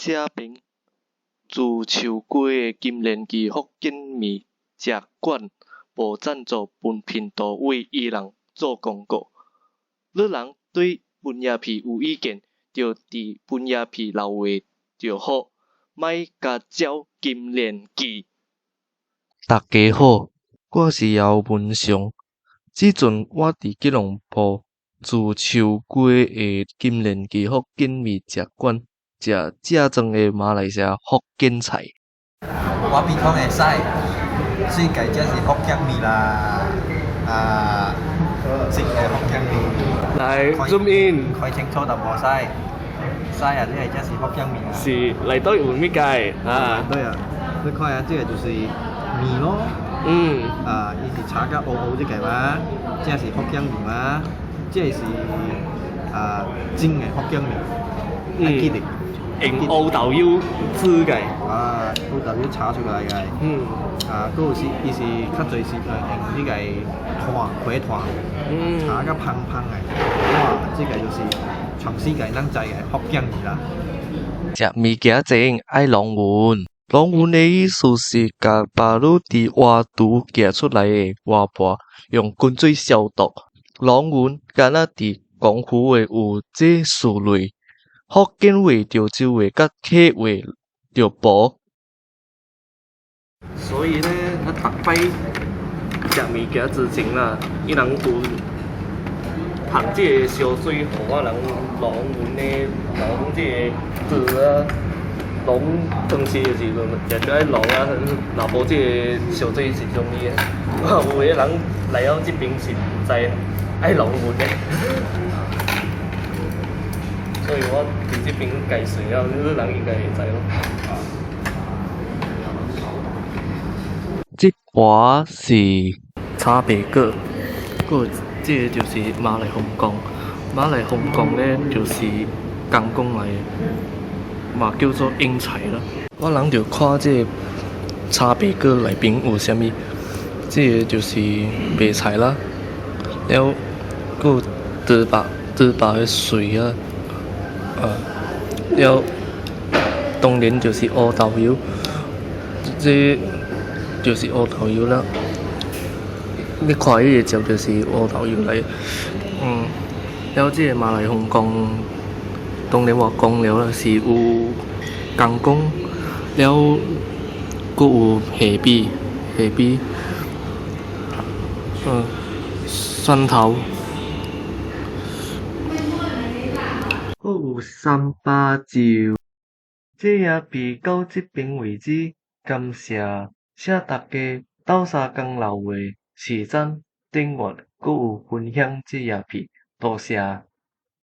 社評自樹街的金蓮記福建麵食館無贊助本頻道為伊人做廣告。汝人對本影片有意見，就佇本影片留話就好，莫共鳥金蓮記。大家好，我是姚文祥。這陣我佇吉隆坡自樹街的金蓮記福建麵食館食正宗的馬來西亞福建菜。我邊講會使，世界這是福建麵啦，啊，這個福建麵。來，zoom in，看清楚就無使，使啊！這個這是福建麵啊。是內底有物件啊？對啊，你看下這個就是麵咯。啊，伊是炒甲烏烏這個嘛，這是福建麵嘛，這是啊蒸的福建麵，愛記得。用烏豆油煮的。啊，烏豆油炒出來的。啊，閣有是，伊是較濟是用彼個炭，火炭，炒甲芳芳的。哇，這個就是全世界人知的福建麵啦。食物件前愛龍紋，龍紋的意思是共巴魯佇碗櫥寄出來的碗盤用滾水消毒。龍紋敢若佇廣府話有這四類：福建話、潮州話佮客話著無。所以咧，我逐擺食物件之前啦，伊人有噴這个燒水，予我人龍紋的龍這個桌啊，龍湯匙的時陣，定著愛龍啊，若無這個燒水是啥物的？有的人來到這邊是毋知愛龍紋的，所以我佇這邊介紹了，你人應該會知咯。這盤是炒白果，閣有這个就是馬來紅公。馬來紅公咧，就是公公來的，嘛叫做英菜啦。我人就看這个炒白果內面有啥物，這个就是白菜啦，了閣有豬肉，豬肉的碎啊，啊，了當然就是烏豆油，這就是烏豆油啦。你看彼个汁就是烏豆油來，了這个馬來紅公，當然我講了啦，是有公公，了閣有蝦米，蝦米，蒜頭，閣有三巴醬。這影片到這邊為止，感謝，請大家鬥相共留話、賜讚、訂閱，閣有分享這影片，多謝。